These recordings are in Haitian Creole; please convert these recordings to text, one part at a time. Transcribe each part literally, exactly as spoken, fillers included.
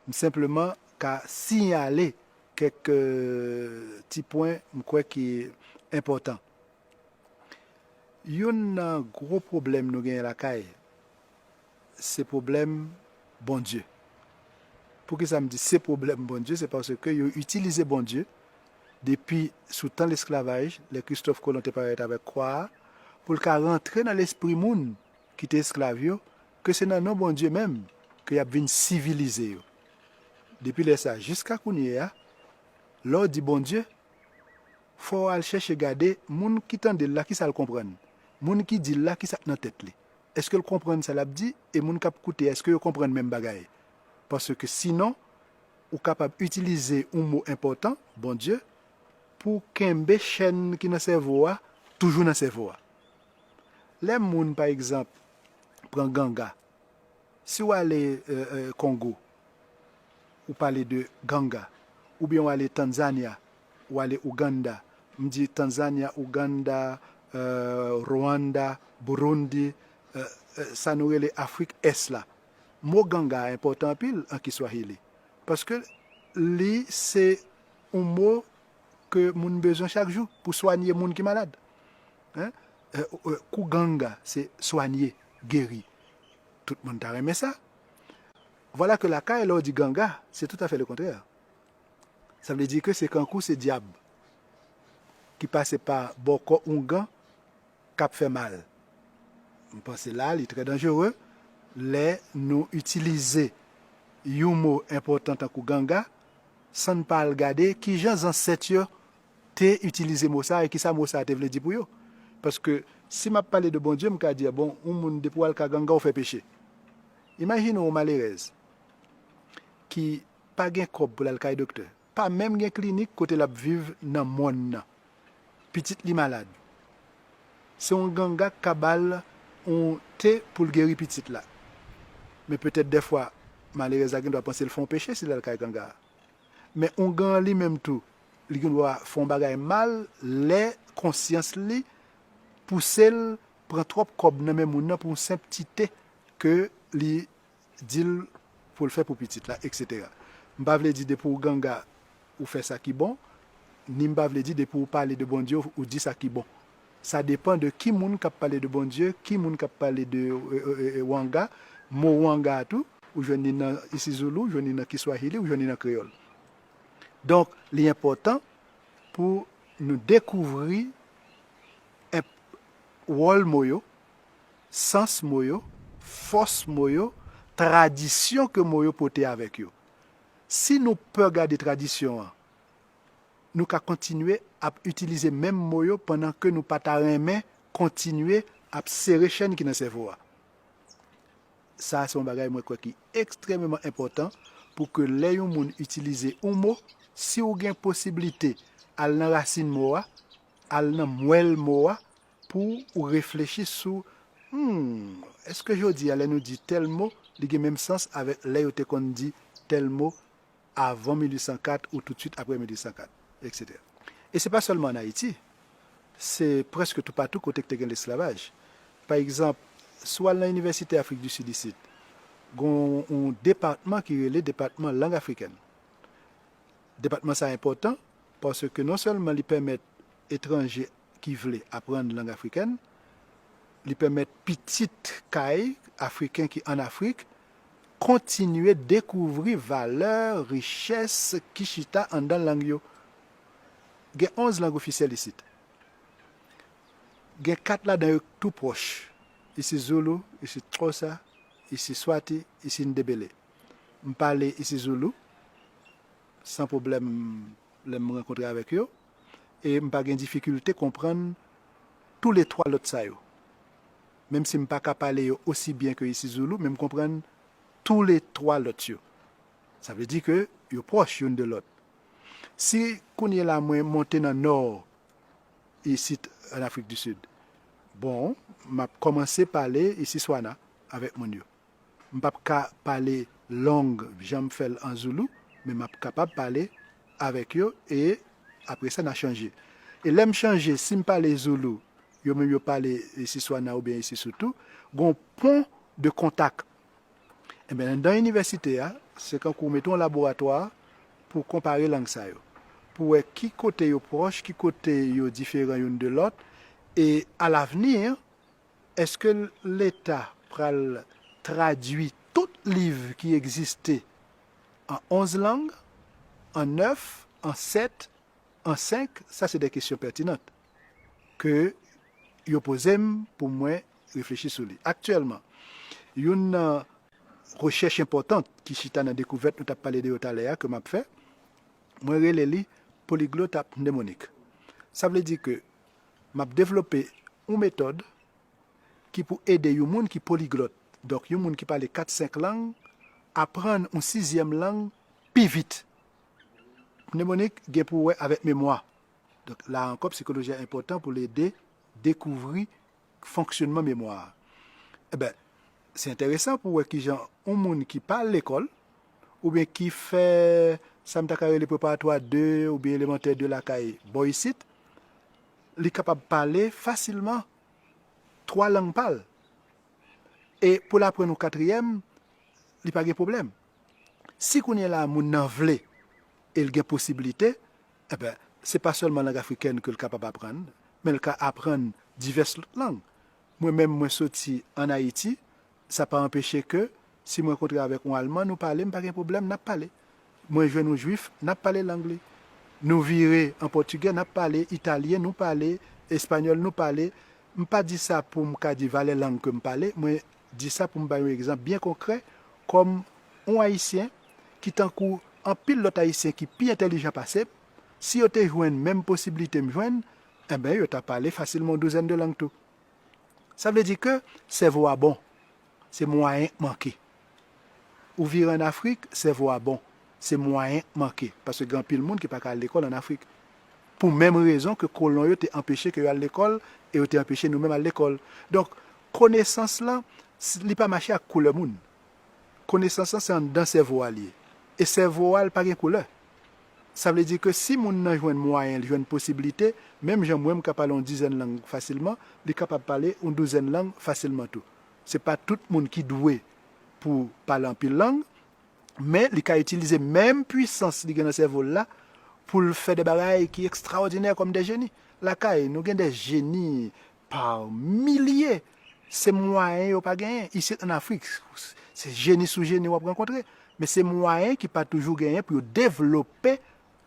M senpleman ka siyale kèk ti pwen m kwè ki enpòtan. Youn nan gwo pwoblèm nou genyen lakay, se pwoblèm Bondye. Poukisa m di se pwoblèm Bondye? Se paske yo itilize Bondye depi sou tan lesklavaj, lè Kristòf Kolon te parèt avèk kwa a, pou l ka rantre nan lespri moun ki te esklav yo, ke se nan non Bondye menm ke y ap vin sivilize yo. Depi lè sa a jiska kounye a, lè w di Bondye, fò w al chèche gade moun ki tande l la, kisa l konprann. Moun ki di l la, kisa k nan tèt li. Èske l konprann sa l ap di? E moun k ap koute, èske yo konprann menm bagay? Paske sinon, ou kapab itilize yon mo enpòtan, Bondye, pou kenbe chèn ki nan sèvo a toujou nan sèvo a. Lè moun, pa egzanp, pran ganga, si w ale Kongo, ou pale de ganga, oubyen w ale Tanzanya, w ale Ouganda, m di Tanzanya, Ouganda, Rwanda, Burundi, sa nou rele Afrik Ès la. Mo ganga a enpòtan anpil an Kiswahili, paske li se yon mo ke moun bezwen chak jou pou swanye moun ki malad. Kuganga, se swanye, geri. Tout moun ta renmen sa. Vwala ke lakay, lè w di ganga, se toutafè lekontrè. Sa vle di ke se kankou se dyab ki pase pa bò kò oungan k ap fè mal. M panse la, li trè danjere lè nou itilize yon mo enpòtan tankou ganga, san n pa al gade kijan zansèt yo te itilize mo sa a e kisa mo sa a te vle di pou yo. Paske si m ap pale de Bondye, m ka di, bon, yon moun depi w al ka ganga, w fè peche. Imajine yon malerèz ki pa gen kòb pou l al kay doktè, pa menm gen klinik kote l ap viv nan mòn nan. Pitit li malad. Se yon ganga k ka ba l yon te pou l geri pitit la. Men petèt dèfwa, malerèz la gen dwa panse l fè yon peche si l al kay ganga a. Men oungan an li menm tou, li gen dwa fè yon bagay mal lè konsyans li pouse l pran twòp kòb nan men moun nan pou yon senp ti te ke li di l pou l fè pou pitit la, etsetera. M pa vle di depi w ganga, ou fè sa ki bon, ni m pa vle di depi w pale de Bondye, ou di sa ki bon. Sa depann de ki moun k ap pale de Bondye, ki moun k ap pale de wanga. Mo wanga a tou, ou jwenn li nan isizoulou, ou jwenn li nan kiswahili, ou jwenn li nan kreyòl. Donk, li enpòtan pou nou dekouvri wòl mo yo, sans mo yo, fòs mo yo, tradisyon ke mo yo pote avèk yo. Si nou pè gade tradisyon an, nou ka kontinye ap itilize menm mo yo pandan ke nou pa ta renmen kontinye ap sere chèn ki nan sèvo a. Sa a se yon bagay mwen kwè ki ekstrèmeman enpòtan pou ke lè yon moun itilize yon mo, si w gen posiblite al nan rasin mo a, al nan mwèl mo a, pou ou reflechi sou, hmm, èske jodi a lè nou di tèl mo, li gen menm sans avèk lè yo te konn di tèl mo avan mil uit san kat ou toutswit apre mil uit san kat, etsetera. E se pa sèlman ann Ayiti, se prèske toupatou kote k te gen lesklavaj. Pa egzanp, si w al nan Inivèsite Afrik di Sid isit, gen yon depatman ki rele Depatman Lang Afrikèn. Depatman sa a enpòtan paske non sèlman li pèmèt etranje ki vle aprann lang afrikèn, li pèmèt pitit kay Afriken ki ann Afrik kontinye dekouvri valè, richès ki chita anndan lang yo. Gen onz lang ofisyèl isit. Gen kat ladan yo tou pwòch, isizoulou, isixhosa, isiswati, isindebele. M pale isizoulou san pwoblèm lè m rankontre avèk yo, e m pa gen difikilte konprann toulètwa lòt sa yo. Menm si m pa ka pale yo osi byen ke isizoulou, men m konprann toulètwa lòt yo. Sa vle di ke yo pwòch youn de lòt. Si kounye la mwen monte nan nò isit ann Afrik di Sid, bon, m ap kòmanse pale isiswana avèk moun yo. M p ap ka pale long jan m fè l an zoulou, men m ap kapab pale avèk yo e apre sa n a chanje. E lè m chanje, si m pale zoulou, yo menm yo pale isiswana oubyen isisou tou, gen yon pon de kontak. Ebyen, anndan inivèsite a, se kankou w mete yon laboratwa pou konpare lang sa yo, pou wè ki kote yo pwòch, ki kote yo diferan youn de lòt, e alavni, èske Leta pral tradui tout liv ki egziste an onz lang, an nèf, an sèt, an senk? Sa se de kesyon pètinant ke yo poze m pou mwen reflechi sou li. Aktyèlman, youn nan rechèch enpòtan ki chita nan dekouvèt nou t ap pale de yo talè a ke m ap fè, mwen rele li poliglotapnemonik. Sa vle di ke m ap devlope yon metòd ki pou ede yon moun ki poliglòt, donk yon moun ki pale kat, senk lang, aprann yon sizyèm lang pi vit. Pnemonik gen pou wè avèk memwa. Donk, la ankò, psikoloji a enpòtan pou l ede dekouvri fonksyonman memwa a. Ebyen, se enteresan pou wè kijan yon moun ki pa al lekòl, oubyen ki fè sa m ta ka rele preparatwa de oubyen elemantè de lakay bò isit, li kapab pale fasilman twa lang pa l. E pou l aprann yon katriyèm, li pa gen pwoblèm. Si kounye a la moun nan vle e l gen posiblite, ebyen, se pa sèlman lang afrikèn ke l kapab aprann, men l ka aprann divès lòt lang. Mwen menm, mwen soti ann Ayiti, sa pa anpeche ke si mwen kontre avèk yon Alman, nou pale, m pa gen pwoblèm, n ap pale. Mwen jwenn yon Jwif, n ap pale lang li. Nou vire an pòtigè, n ap pale italyen, nou pale espanyòl, nou pale. M pa di sa pou m ka di valè lang ke m pale, mwen di sa pou m bay yon egzanp byen konkrè, kòm yon Ayisyen ki tankou anpil lòt Ayisyen ki pi entèlijan pase m, si yo te jwenn menm posiblite m jwenn, enben, yo ta pale fasilman yon douzèn de lang tou. Sa vle di ke sèvo a bon, se mwayen k manke. Ou vire ann Afrik, sèvo a bon, se mwayen k manke, paske gen anpil moun ki pa ka al lekòl ann Afrik. Pou menm rezon ke kolon yo te anpeche ke yo al lekòl e yo te anpeche nou menm al lekòl. Donk, konesans lan, s- li pa mache ak koulè moun. Konesans lan se anndan sèvo a l ye. E sèvo a l pa gen koulè. Sa vle di ke si moun nan jwenn mwayen, li jwenn posiblite, menm jan mwen m ka pale yon dizèn lang fasilman, li kapab pale yon douzèn lang fasilman tou. Se pa tout moun ki dwe pou pale anpil lang, men li ka itilize menm pwisans li gen nan sèvo l la pou l fè de bagay ki ekstraòdinè kòm de jeni. Lakay, nou gen de jeni pa milye. Se mwayen yo pa genyen. Isit ann Afrik, se jeni sou jeni w ap rankontre. Men se mwayen ki pa toujou genyen pou yo devlope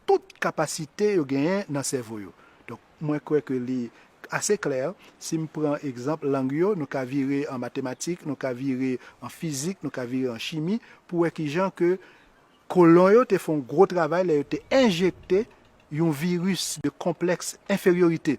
tout kapasite yo genyen nan sèvo yo. Donk, mwen kwè ke li ase klè, si m pran egzanp lang yo, nou ka vire an matematik, nou ka vire an fizik, nou ka vire an chimi, pou wè kijan ke kolon yo te fè yon gwo travay lè yo te enjekte yon viris de konplèks enferyorite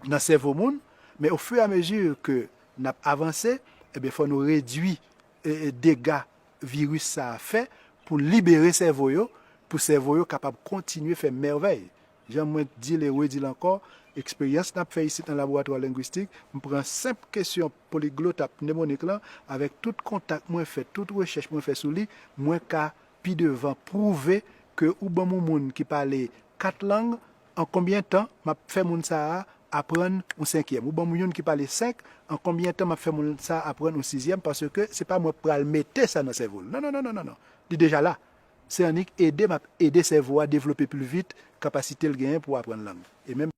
nan sèvo moun, men ofiramezi ke n ap avanse, ebyen, fò nou redui e, e, dega viris sa a fè pou libere sèvo yo, pou sèvo yo kapab kontinye fè mèvèy. Jan mwen di l e redi l ankò, eksperyans n ap fè isit nan laboratwa lengwistik, m pran senp kesyon poliglotapnemonik lan, avèk tout kontak mwen fè, tout rechèch mwen fè sou li, mwen ka pi devan pwouve ke ou ban m yon moun ki pale kat lang, an konbyen tan m ap fè moun sa a aprann yon senkyèm? Ou ban m youn ki pale senk, an konbyen tan m ap fè moun sa a aprann yon sizyèm? Paske se pa mwen k pral mete sa nan sèvo l. Non, non, non, non, non, non. Li deja la. Se annik ede m ap ede sèvo a devlope pli vit kapasite l genyen pou aprann lang. E menm